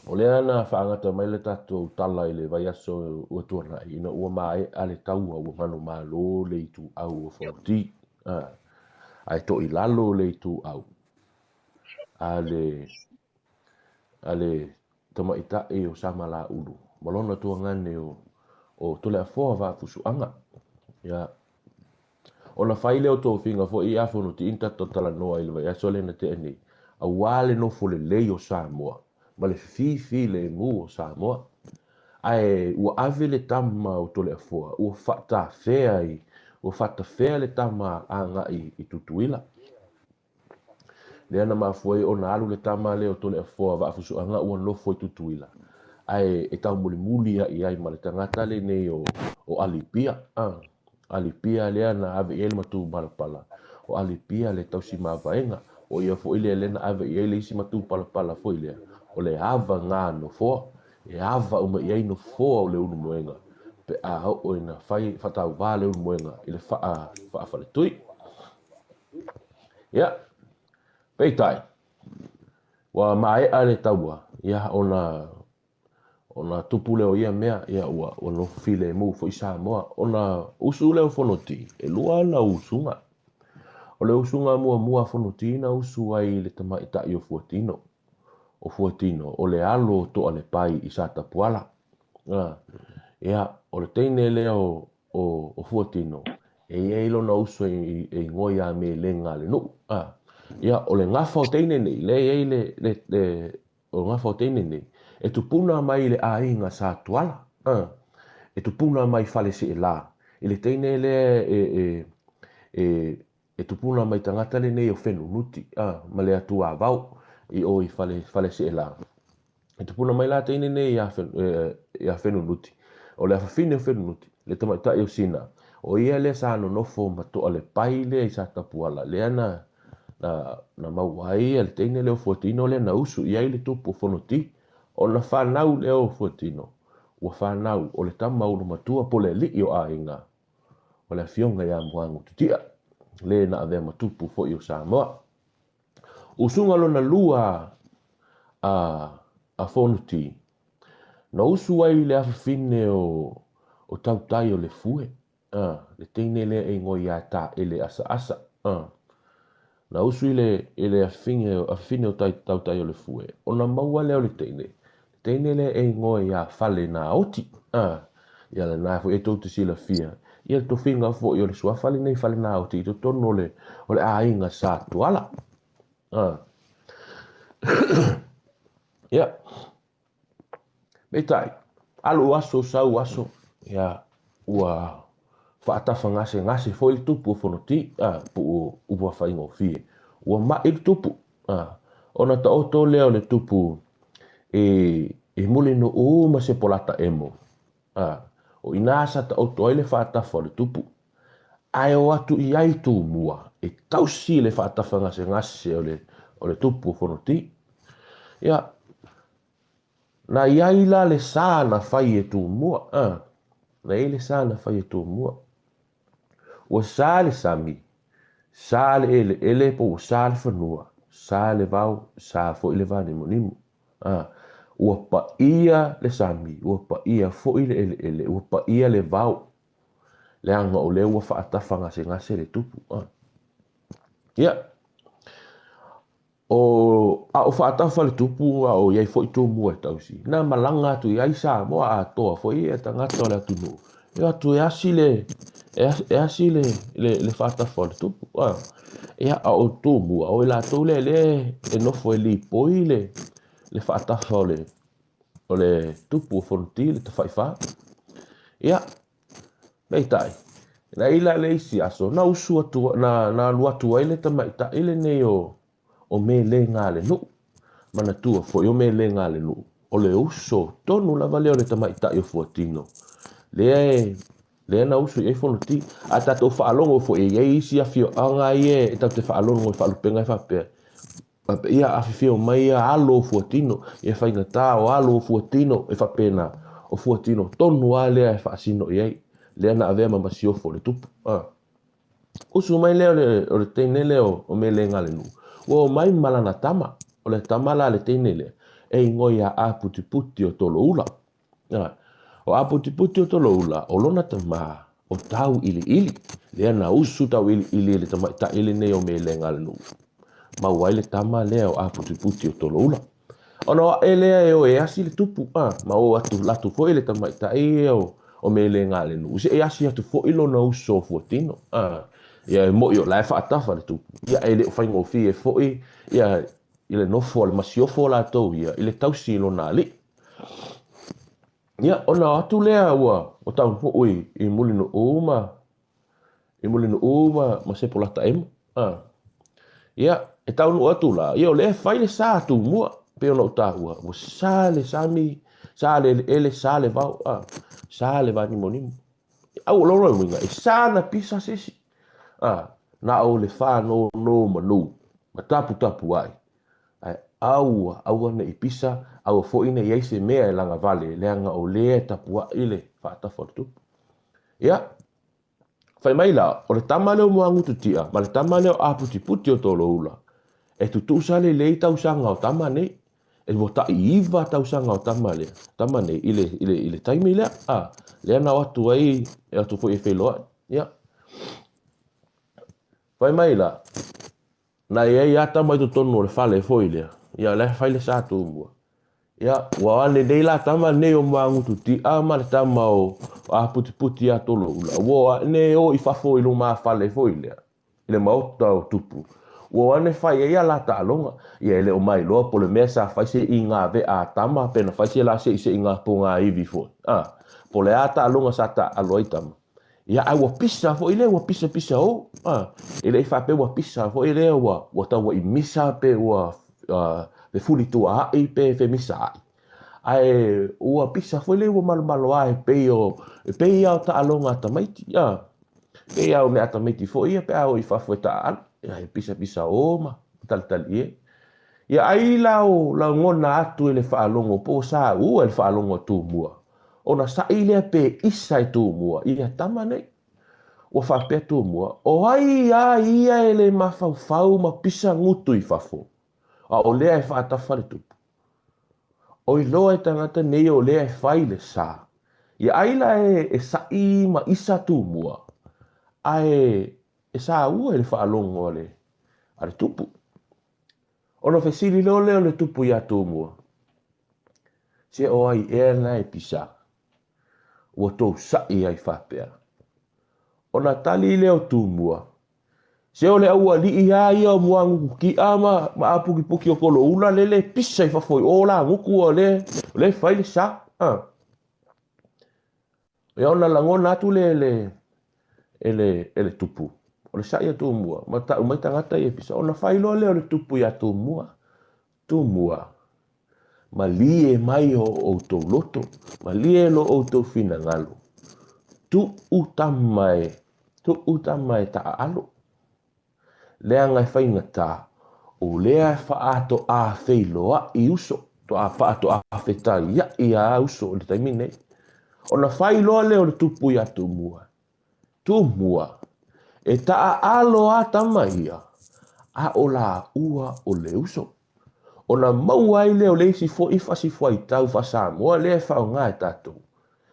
O lea na faagata mai le tatou tala i le vaiaso ua tuanai ina ua maea le taua ua manumalo le ituau o Fonoti, ae toilalo le ituau a le a le tamaitai o Samalaulu ma lona tuagane o Toleafoa Vaafusuaga. Ia, Ona fai lea o tofiga foi ia Fonoti na tatou talanoa i le vaiaso lea na tea nei, aua le nofo lelei o Samoa ma le fifilemu o Samoa. Ae ua ave le tama o Toleafoa ua faatafea i, ua faatafea le tama agai i Tutuila. Lea na mafua ai ona alu le tama lea o Toleafoa Vaafusuaga ua nofo i Tutuila, ae e taumulimuli ai i ai ma le tagata lenei o Alipia. Alipia lea na ave i ai le matupalapala, o Alipia le tausi mavaega, o ia foi lea lea na ave i ai le isi matupalapala foi lea, o le ava gā nofoa, e ava uma i ai nofoa o Leulumoega pe a oo ina fai faatauvā Leulumoega i le faafaletui. Ia, peitai, ua maea le taua, ia, ona ona tupu lea o ia mea, ia, ua nofo filemu foi Samoa. Ona usu lea o Fonoti, e lua ana usuga. O le usuga muamua a Fonoti na usu ai i le tamaitai o Fuatino. O Fuatino, o le alo o Toalepai i Satapuala. Ia, o le teine lea o Fuatino, e i ai lona uso e igoa ia Melega le nuu. Ia, o le gafa o teine nei, lea e i ai le o le gafa o teine nei, e tupuna mai i le aiga sa Tuala. E tupuna mai Faleseela i le teine lea e tupuna mai tagata lenei o Fenunuti ma le Atua Vao i o i Faleseela. E tupuna mai la teine nei ia Fenunuti, o le afafine o Fenunuti, le tamaitai o Sina, o ia lea sa nonofo ma Toalepai lea i Satapuala, lea na maua ai le teine lea o Fuatino lea na usu i ai le tupu o Fonoti. Ona fanau lea o Fuatino, ua fanau o le tama ulumatua po o le alii o aiga, o le afioga ia Muagututia, le na avea ma tupu foi o Samoa. Usuga lona lua a Fonoti, na usu ai le afafine o Tautai o le Fue, le teine lea e igoa ia Taele Asaasa. Na usu i le afafine o Tautai o le Fue, ona maua lea o le teine, le teine lea e igoa ia Fale Naoti. Ia lena foi e tou te silafia, ia le tofiga foi o le suafa lenei Fale Naoti i totonu o le aiga sa Tuala. Ia, peitai, alu aso sau aso, ia, ua faatafa gasegase foi le tupu o Fonoti, po o upu faigofie, ua mai le tupu. Ona taoto lea o le tupu e Mulinuu ma Sepolata emo. O ina sa taoto ai le faatafa o le tupu, ae o atu i ai Tumua e tausi le faatafa gasegase o le tupu o Fonoti. Ia, na i ai la le sa na fai e Tumua. Na i ai le sa na fai e Tumua. Ua sa le sami, sa le eleele po ua sa le fanua, sa le vao, sa foi le vanimonimo. Ua paia le sami, ua paia foi le eleele, ua paia le vao, leaga o lea ua faatafa gasegase le tupu. Ia, o a o faatafa le tupu, a o i ai foi Tumua e tausi, na malaga atu i ai Samoa atoa foi e tagata o le atunuu, e o atu e asi le faatafa o le tupu. Ia, a o Tumua, o i latou lea lea e nofo e lipoi le faatafa o le tupu o Fonoti, le tafaifa. Ia, peitai, na ila le isi aso, na usu atu, na alu atu ai le tamaitai lenei o Melega le nuu. Manatua foi o Melega le nuu, o le uso tonu lava lea o le tamaitai o Fuatino, lea na usu i ai Fonoti. A tatou faalogo foi e i ai isi afioaga ia e tatou te faalogo i faalupega e faapea, ia afifio mai ia alo o Fuatino, ia faigata o alo o Fuatino, e faapena, o Fuatino tonu lava lea e faasino i ai, lea na avea ma masiofo le tupu. Usu mai lea o le teine lea o Melega le nuu, ua o mai ma lana tama, o le tama la le teine lea, E igoa ia Aputiputi o Toloula. O Aputiputi o Toloula, o lona tamā, o Tauiliili, lea na usu Tauiliili i le tamaitai lenei o Melegalenuu. Maua ai le tama lea o Aputiputi o Toloula. Ona o aʻe lea e o e asi le tupu, ma o atu latou foi le tamaitai ia o Melegalenuu, se i asi atu foi lona uso o Fuatino. Ia e moʻi o la e faatafa le tupu, ia e le o faigofie foi ia i le nofo a le masiofo latou ia i le tausi i lona alii. Ia, ona o atu lea ua o taunuu i, i Mulinuu ma i Mulinuu ma, ma Sepolata Emo. Ah. Ia, e taunuu atu la, ia o lea e fai le sa a Tumua, pei ona ou taua, ua sa le sami, sa le eleele, sa le vao, ah, sa le vanimonimo. Au o lona uiga, e sa na pisa se isi. Ah, na o le whānōnō manu, ma taputapu ai. Ae aua, aua ne i pisa, aua foi ne i ai se mea e lagavale, leaga o lea e tapuai le faatafa o le tupu. Ia, fai mai la, o le tama lea o Muagututia ma le tama lea o Aputiputi o Toloula, e tutusa lelei tausaga o tama nei. E ua tai 9 tausaga o tama lea, tama nei i le, i le, i le taimi lea. A, lea na o atu ai, e atu foi e feiloai. Ia. Fai mai la, Na i ai a tama i totonu o le fale foi lea, ia o la e fai le sa Tumua. Ia, ua o ane nei la tama nei o Magututia ma le tama o Aputiputi ia Toloula, ua o ane o i fafo i lumafale foi lea, i le maota o Tupu. Ua o ane fai ai a la taaloga. Ia e le o mailoa po o le mea sa fai se igaveʻa a tama pe na fai se la seʻiseʻiga pogaiwi foi. A, po o le a taaloga sa taaalo ai tama. Ia, ae ua pisa foi lea, ua pisapisa ou. A, e le i faapea ua pisa foi lea, ua, ua tauaʻi misa pe ua uh, fefulisuaʻi pe femisaʻi. Ae ua pisa foi lea ua malomaloa e pei o, e pei ia o taaloga a tamaiti. A, pei ia o mea a tamaiti foi ia pe a o i fafo e taaalo. Ia, e pisapisa o ma talitali e. Ia, ai la o lagona atu e le faalogo po o saua e le faalogo a Tumua. Ona saʻi lea pe isa e Tumua ia tama nei. Ua faapea Tumua, O ai a ia e le mafaufau ma pisa gutu i fafo, a o lea e faatafa le tupu? Oi loa e tagata nei o lea e fai le sa. Ia ai la e, e saʻi ma isa Tumua, ae e saua i le faalogo a le, a le tupu. Ona fesili loa lea o le tupu iā Tumua, Se o ai ea lena e pisa? Ua tou saʻi ai faapea. Ona tali lea o Tumua, Se o le aualiʻi lava ia o Muagututia ma, ma Apukipuki o Koloula lele e pisa i fafo i o la gutu o le, o le fai le sa. Ah. Ia ona lagona atu lea e le, e le, e le tupu. O le saʻi a Tumua, ma taʻu mai tagata ia e pisa. Ona fai loa lea o le tupu iā Tumua. Tumua, malie mai o ʻoutou loto, malie lo ʻoutou finagalo. Tuʻu tama e, tuʻu tama e taʻaalo. Leaga e faigata, o lea e faaatoafeiloaʻi uso, faaatoafetaiaʻi a uso i le taimi nei. Ona fai loa lea o le tupu iā Tumua, Tumua, e taaalo a tama ia, a o lāua o le uso. Ona maua ai lea o le isi foi fasifuaitau faa-Samoa lea e faaaoga e tatou,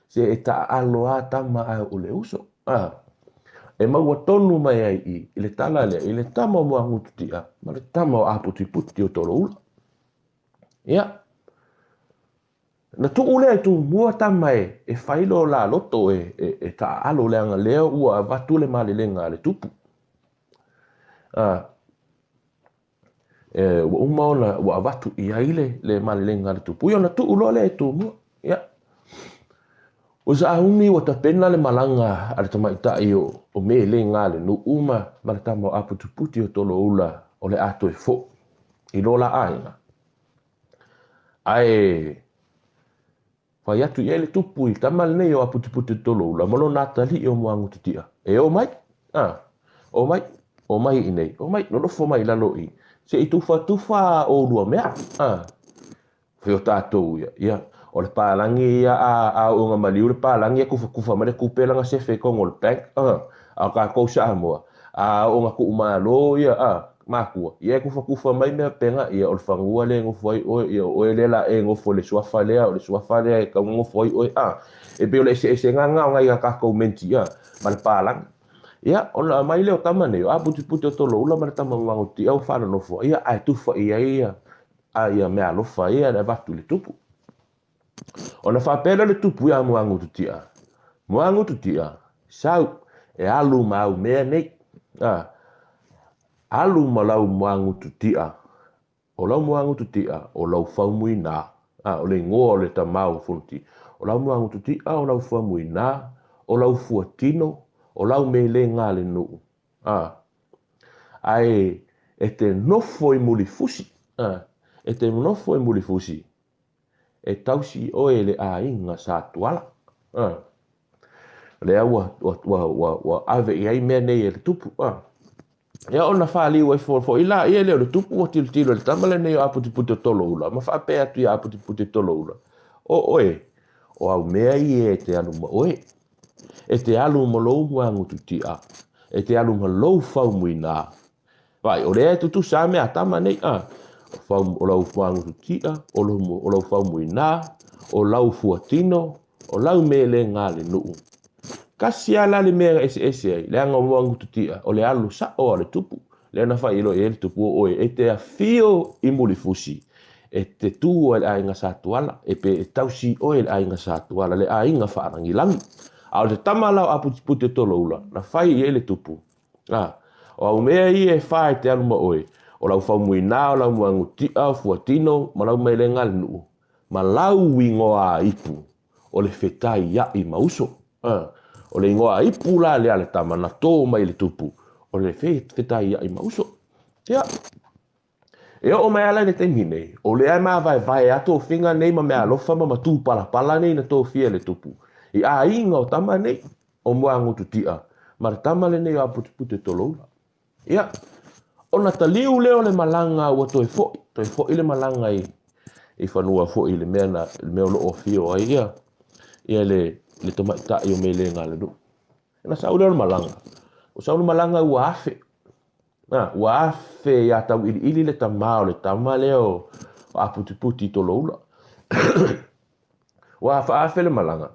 se e taaalo a tama ae o le uso. A, e maua tonu mai ai i, i le tala lea, i le tama o Muagututia ma le tama o Aputiputi o Toloula. Ia, na tuu lea e Tumua tama e, e fai lo la loto e, e, e taaalo leaga lea ua avatu le malelega a le tupu. A, E, ua uma ona ua avatu i ai le, le malelega a le tupu. Ia ona tuu loa lea e Tumua. Ia. Ua sauni ua tapena le malaga a le tamaitai o, o Melega le nuu ma, ma le tama o Aputuputi o Toloula o le a toe foʻi i lo la aiga. Ae Fai atu i ai le tupu i tama lenei o Aputiputi Toloula ma lona atalii o Muagutitia, E o mai, a, o mai, o mai i nei, o mai, nonofo mai i lalo i, se i tufatufa a ʻolua mea, a. Fai o tatou ia, ia, o le palagi ia a, a oo nga maliu le palagi e kufakufa mai le kupe lana sefe i kono o le bank, a, a o kakou Samoa, a oo nga kuʻu malo ia, a, makua, ia e kufakufa mai mea pega, ia o le fanua lea e nofo ai oe, ia o oe lea la e nofo i le suafa lea, o le suafa lea e tau nofo ai oe, a. E pei o le eseesega lena o nai a tatou menti, a, ma le palagi. Ia, ona aumai lea o tama nei, o Aputiputi o Toloula ma le tama Muagututia ua faalonofo, ia, ae tufa i ai ia, a ia meaalofa ia le avatu i le tupu. Ona faapea lea o le tupu ia Muagututia, Muagututia, sau, e alu ma au mea nei. A, alu ma lau Muagututia, o lau Muagututia, o lau Faumuina. A, o le igoa o le tama o Fonoti. O lau Muagututia, o lau Faumuina, o lau Fuatino, o lau Melega a le nuu. A, ae e te nofo i Mulifusi. A, e te nofo i Mulifusi, e tausi oe e le aiga Sa Tuala. A, lea ua, ua, ua, ua, ua ave i ai mea nei e le tupu. A, ia ona faliu ai foi la ia lea o le tupu ua tilotilo i le tama lenei o Aputiputi o Toloula ma faapea atu ia Aputiputi o Toloula, O oe, o au mea ia e te alu ma oe. E te alu ma lou muagututia, e te alu ma lou faumuina. Vaai, o lea e tutusa a mea a tama nei, a. O, fau, o lau muagututia, o lau, o lau faumuina, o lau fuatino, o lau melega a le nuu. Kasi a la le mea na eseese ai, leaga o muagututia, o le alu sa'o a le tupu. Lea na fai loa i ai le tupu o oe, e te afio i Mulifusi, e te tū ai le aiga Sa Tuala, e pe e tausi oe le aiga Sa Tuala, le aiga faalagilagi. A o le tama la o Aputiputi o Toloula, na fai i ai le tupu, a, o au mea ia e fa e te alu ma oe, o lau faumuina, o lau muagutia, o fuatino, ma lau mailega a le nuu, ma lau igoa ipu, o le fetaia'i ma uso. A, o le igoa ipu la lea a le tama na tō mai i le tupu, o le fetaia'i ma uso. Ia, e oo mai ala i le taimi nei, o lea e māvaevae a tofiga nei ma meaalofa ma matūpalapala nei na tofia e le tupu, i aiga o tama nei, o Muagututia, ma le tama lenei o Aputiputi o Toloula. Ia, ona taliu lea o le malaga ua toe foi, toe foi le malaga i, i fanua foi i le mea na, le mea o lo o afio ai ia, ia le, le tamaitai o Melega a le nuu. Na sau lea o le malaga, ua sau le malaga ua afe, na, ua afe iā Tauiliili le tama o le tama lea o Aputiputi i Toloula. Ua faaafe le malaga.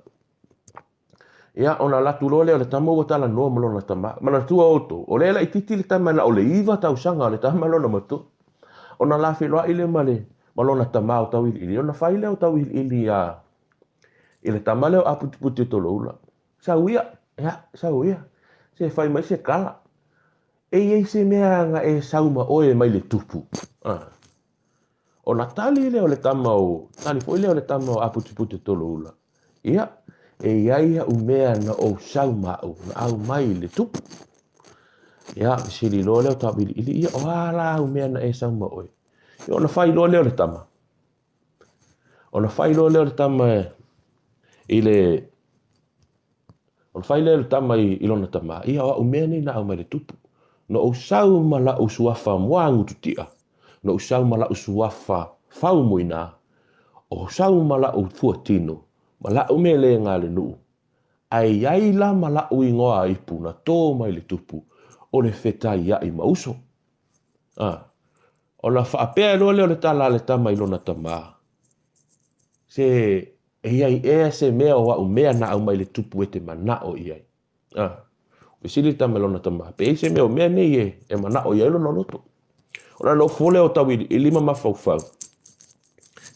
Ia, ona alu atu loa lea o le tama ua talanoa ma lona tama. Manatua outou, o lea e laitiiti le tama na o le 9 tausaga o le tama lona matua. Ona la feiloai lea ma le ma lona tama o Tauiliili, ona fai lea o Tauiliili iā i le tama lea o Aputiputi o Toloula. Sau ia, ia, sau ia, se fai mai se kala. E i ai se mea na e sau ma oe mai le tupu. Ah. Ona tali lea o le tama o, tali foi lea o le tama o Aputiputi o Toloula. Ia, e i ai a'u mea na ou sau ma a'u, na aumai i le tupu. Ia, fesili loa lea o Tauiliili, ia, o a la au mea na e sau ma oe? Ia, ona fai loa lea o le tama. Ona fai loa lea o le tama i le Ona fai lea o le tama i lona tama, ia o a'u mea nei na aumai le tupu. Na ou sau ma la'u suafa muagututia, na ou sau ma la'u suafa faumuina, o sau ma la'u fuatino, ma la'u melega a le nuu, ae i ai la ma la'u igoa ipu na tō mai le tupu, o le fetaia'i ma uso. A, ona faapea loa lea o le tala a le tama i lona tama, Se e i ai ea se mea o a'u mea na aumai le tupu e te mana'o i ai? A, fesili le tama i lona tama, pe i ai se mea o mea nei e, e mana'o i ai lona loto. Ona nofo lea o Tauiliili ma mafaufau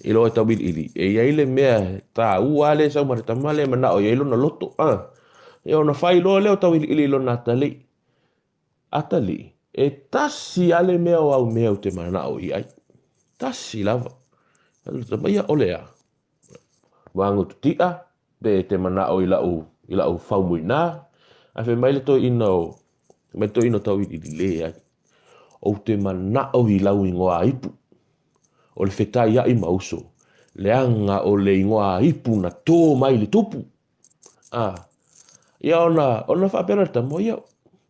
i loa e Tauiliili, e i ai le mea taua lea e sau ma le tama lea e mana'o i ai lona loto. A, ia ona fai loa lea o Tauiliili i lona atalii. Atalii, e tasi lava le mea o au mea ou te mana'o i ai. Tasi lava. Ia, o le a? Muagututia, pe e te mana'o i la'u, i la'u faumuina. Ae fai mai le toeaina o, fai mai le toeaina o Tauiliili, leai. Ou te mana'o i lau igoa ipu. O le fetaia'i ma uso, leaga o le igoa ipu na tō mai i le tupu. A, ia ona, ona faapea lea o le tama, ia,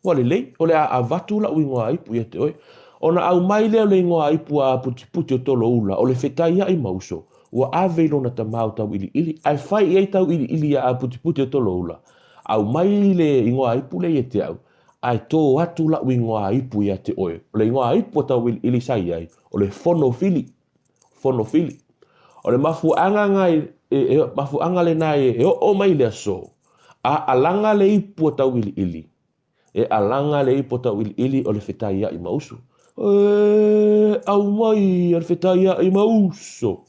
ua lelei, o le a avatu la'u igoa ipu ia te oe. Ona aumai lea o le igoa ipu a Aputiputi o Toloula, o le fetaia'i ma uso, ua ave i lona tama o Tauiliili, ae fai i ai Tauiliili ia Aputiputi o Toloula, aumai le igoa ipu lea ia te au, Ae tō atu la'u igoa ipu ia te oe. O le igoa ipu a Tauiliili sa i ai, o le Fonofili. Fonofili. O le mafuaaga na e, mafuaaga lena e oo mai le aso, a alaga le ipu a Tauiliili, e alaga le ipu a Tauiliili o le fetaia'i ma uso. E aumai a le fetaia'i ma uso.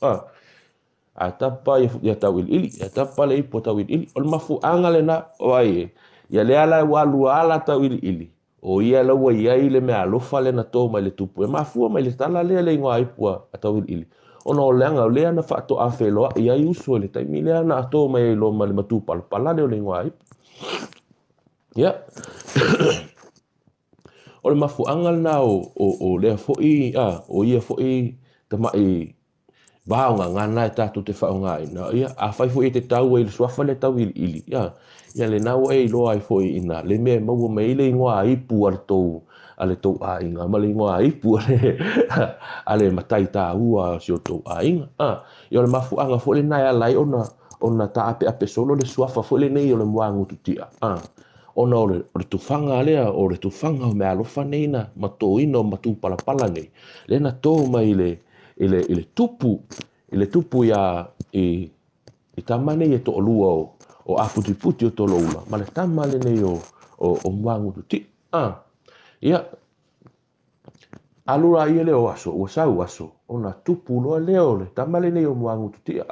A tapa ia Tauiliili, ia tapa le ipu a Tauiliili. O le mafuaaga lena, o ai e, ia lea la ua alu ala Tauiliili, o ia la ua iai le mea alofa le na tō mai le tupu. E mafua mai le tala lea le igoa ipu a Tauiliili. Ona o leaga o lea na faatoa feloai ai uso i le taimi lea na tō mai ai loa ma le matu palapala lea o le igoa ipu. Ia. O le mafuaaga lena o lea foi, o ia foi tama'i vaogagana e tatou te faaaogaina. Ia, afai foi e te tau ai i le suafa lea Tauiliili, ia, ia lena ua e iloa ai foi ina le mea e maua mai ai le igoa ipu a le tou aiga ma le igoa ipu a le matai taua o si o tou aiga. Ia o le mafuaaga foi lena e ala ai ona taapeape solo le suafa foi lenei o le Muagututia. Ona o le tufaga lea, o le tufaga o meaalofa nei na matoina o matupalapala nei, lea na tō mai i le tupu, i le tupu ia i tama nei e toalua o Aputiputi o Toloula, ma le tama lenei o Muagututia. Ia, alu la ia lea o aso, ua sau aso, ona tupu loa lea o le tama lenei o Muagututia.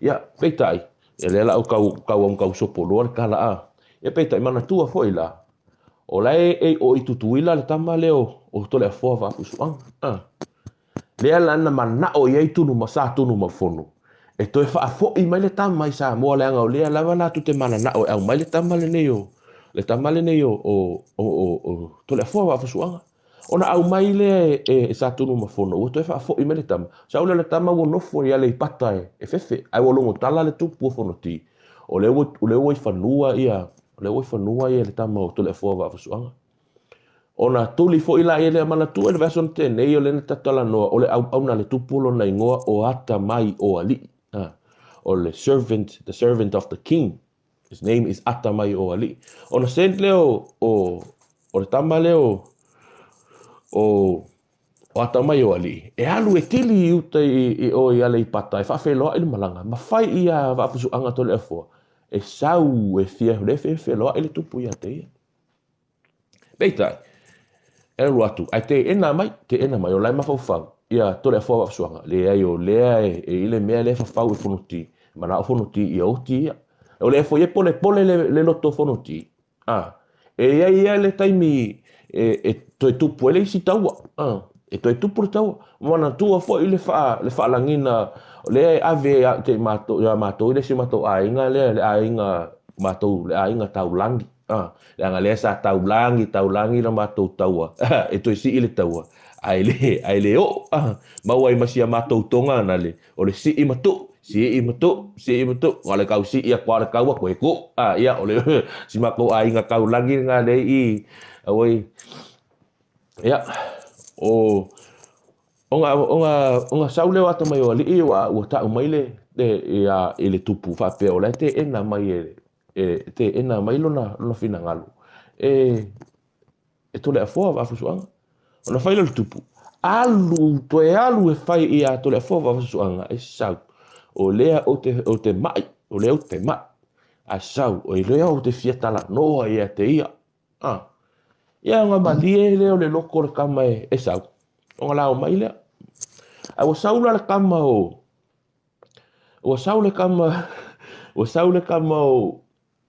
Ia, peitai, ia lea la o kau, kau, kau sopo loa le tala. Ia peitai, manatua foi la, o la e o i Tutuila le tama lea o Toleafoa Vaafusuaga. Lea la na manao i ai tunu ma sa tunu ma fono. E toe faafoi mai le tama i Samoa leaga o lea lava latou te mananao e aumai le tama lenei o le tama lenei o Toleafoa Vaafusuaga. Ona aumai lea e sa Tunumafono, ua toe faafoi mai le tama. Sau lea le tama ua nofo i Aleipata e fefe, ae ua logo tala le tupu o Fonoti. O lea ua i fanua ia, o lea ua i fanua ia le tama o Toleafoa Vaafusuaga. Ona tuli foi la ia lea manatua i le vaiaso na tea nei o lea na tatalanoa o le auauna a le tupu lona igoa o Atamai o Alii. O le servant, the servant of the king. His name is Atamai o Alii. Ona send lea o le tama lea o Atamai o Alii, e alu e tili i uta i o i Aleipata e faafeloai le malaga, ma fai ia Vaafusuaga Toleafoa, e sau e fia le feloai le tupu ia te ia. Peitai, e alu atu, ae teena mai, teena mai, o la e mafaufau, ia Toleafoa Vaafusuaga, leai o lea e i le mea lea fafau e Fonoti, manao Fonoti ia oti ia. O lea foi e polepole le loto Fonoti. E iai ia le taimi e toe tupu ai le isi taua. E toe tupu le taua. Manatua foi le faalagina lea e ave ia te matou, ia matou i le isi matou aiga lea, le aiga matou, le aiga taulangi. Leaga lea sa taulagi, taulagi la matou taua. E toe sii le taua. Ae le oo. Maua ai ma sia matou toga na le, o le sii ma tuu. Sii ma tuu, sii ma tuu. O le kau sii a kua le kaua koe ku. Ia, o le si matou aiga taulangi nga le i. Awai. Ia, o ona sau lea o Atamai o Alii ua tau mai le ia, i le tupu faapea o la e teena mai e teena mai lona finagalo. E Toleafoa Vaafusuaga. Ona fai lea o le tupu. Alu, toe alu e fai ia Toleafoa Vaafusuaga e sau. O lea ou te mai, o lea ou te mai. A sau, o lea ou te fia talanoa ia te ia. Ia nga malie lea o le loko o le kama e sau. Ona lao mai lea. Ae ua sau la le kama o ua sau le kama ua sau le kama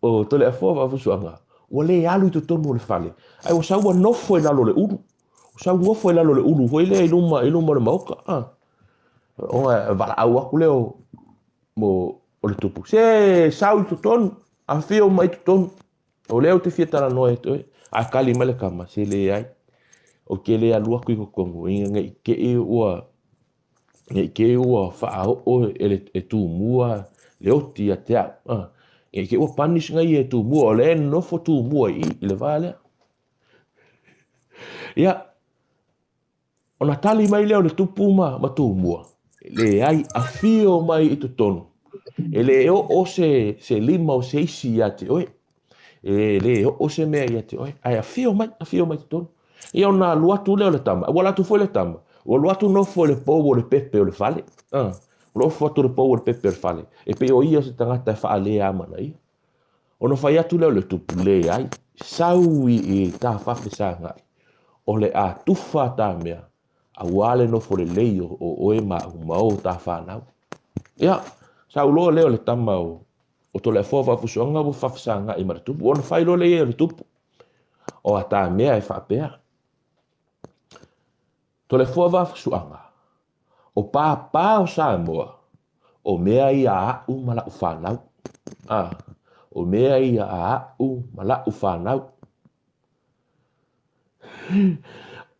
o Toleafoa Vaafusuaga. Ua le alu i totonu o le fale. Ae ua sau ua nofo i lalo o le ulu. Ua sau nofo i lalo o le ulu foi lea i luma o le maoka. Ona valaau atu lea o le tupu. Se sau i totonu, afio mai i totonu. O lea ou te fia talanoa e toe. A kali mai le kama, se leai. O ke le alu atu i totonu, ina nei te i ua faaoo e le e Tumua le oti ia te au. Nei te i ua punish ngai e Tumua, o lea e nofo Tumua i le vā lea. Ia, ona tali mai lea o le tupu ma Tumua. Leai, afio mai i totonu. E le oo se lima o se isi ia te oe. E lē oo se mea ia te oe, ae afio mai, afio mai totonu. Ia ona alu atu lea o le tama, ua alu atu foi le tama, ua alu atu nofo i le pou o le pepe o le fale. Ua nofo atu i le pou o le pepe o le fale, e pei o ia se tagata e faaleamanaia. Ona fai atu lea o le tupu, leai, sau i ta faafesagai, o le a tufa ta mea, aua le nofo lelei o oe ma au ma o ta fanau. Ia, sau loa lea o le tama o Toleafoa Vaafusuaga ua faafesagai ma le tupu, ona fai loa lea i ai o le tupu, o a ta mea e faapea. Toleafoa Vaafusuaga, o pāpā o Samoa, o mea ia a a'u ma la'u fanau. A, o mea ia a a'u ma la'u fanau.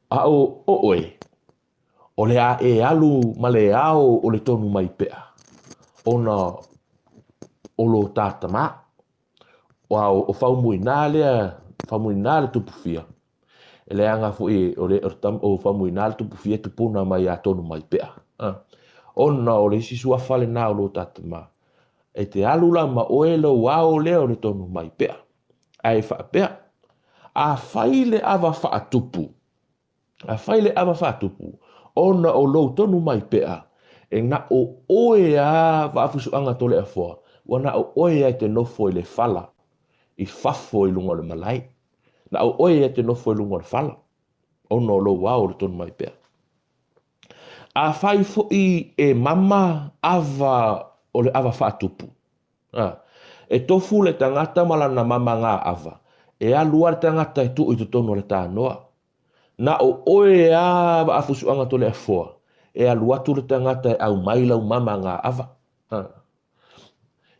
A o oe, o le a e alu ma le ao o le tonu mai pea, ona o lo tā tamā. Ua o Faumuina lea, Faumuina le tupufia, e leaga foi o le o Faumuina le tupufia e tupuna mai ia tonu mai pea. Ona o le isi suafa lena o lo tā tamā. E te alu la ma oe lou ao lea o le tonu mai pea. Ae faapea, afai le ava faatupu, afai le ava faatupu, ona o lou tonu mai pea, e na o oe a Vaafusuaga Toleafoa, ua na o oe a e te nofo i le fala, i fafo i luga o le malae. Na o oe a e te nofo i luga o le fala, ona o lou ao o le tonu mai pea. Afai foi e mama ava o le ava faatupu, e tofu le tagata ma lana mama gā ava, e alu lava le tagata e tuu i totonu o le tanoa. Na o oe a Vaafusuaga Toleafoa, e alu atu le tagata e aumai lau mama gā ava.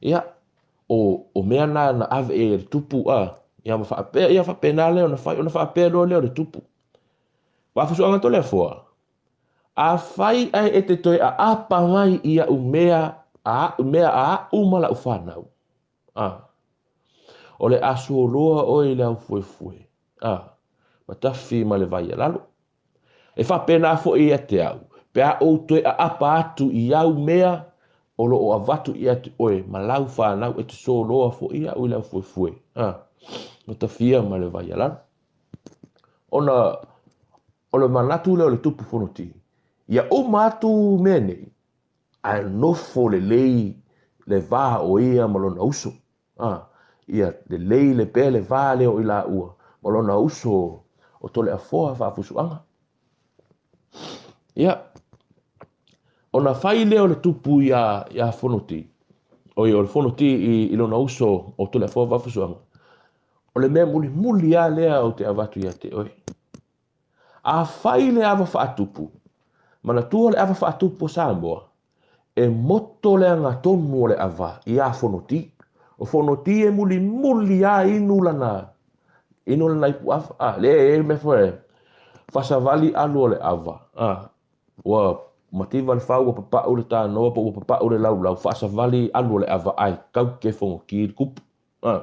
Ia, o mea na na ave i ai e le tupu, ia ma faapea, ia faapena lea ona fai, ona faapea loa lea o le tupu. Vaafusuaga Toleafoa, afai ae e te toe aapa mai i a'u mea a mea a a'u ma la'u fanau, a, o le a suoloa oe i le aufuefue, a, ma tafi ma le vai a lalo. E faapena foi ia te au, pe a ou toe aapa atu i au mea o lo o avatu ia te oe ma lau fanau, e te soloa foi a'u i le aufuefue, a, ma tafia ma le vai a lalo. Ona o le manatu lea o le tupu Fonoti, ia uma atu mea nei, ae nofo lelei le va o ia ma lona uso. A, ia lelei le pea le va lea o i laua ma lona uso o Toleafoa Vaafusuaga. Ia, ona fai lea o le tupu ia Fonoti, o le Fonoti i lona uso o Toleafoa Vaafusuaga, o le mea mulimuli lava lea ou te avatu ia te oe. Afai le ava faatupu, manatua le ava faatupu o Samoa, e moto le agatonu o le ava ia Fonoti. O Fonoti e mulimuli lava inu lana, inu lana ipu ava. A, lea e mea foi, fasavali alu o le ava. A, ua mativa le fau, ua papau le tanoa, po ua papau le laulau, faasavali alu o le ava, ae kauke Fonoti le kupu. A,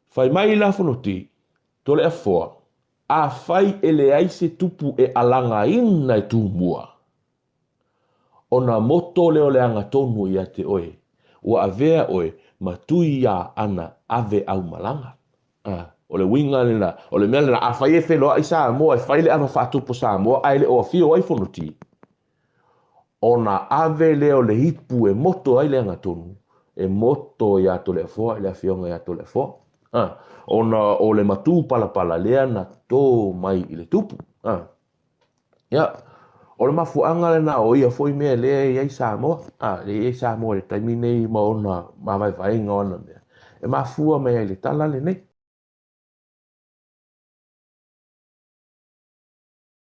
fai mai la Fonoti, Toleafoa, afai e leai se tupu e alagaina e Tumua, ona moto lea o le agatonu ia te oe, ua avea oe ma tui ia ana ave aumalaga. A, o le uiga lena, o le mea lena, afai e feloai Samoa e fai le ava faatupu Samoa, ae le o afio ai Fonoti, ona ave lea o le ipu e moto ai le agatonu, e moto ia Toleafoa, i le afioga ia Toleafoa. A, ona o le matū palapala lea na tō mai i le tupu. A, ia, o le mafuaaga lena o ia foi mea lea e i ai Samoa. A, lea e i ai Samoa i le taimi nei ma ona mavaevaega o ana mea. E mafua mai ai le tala lenei.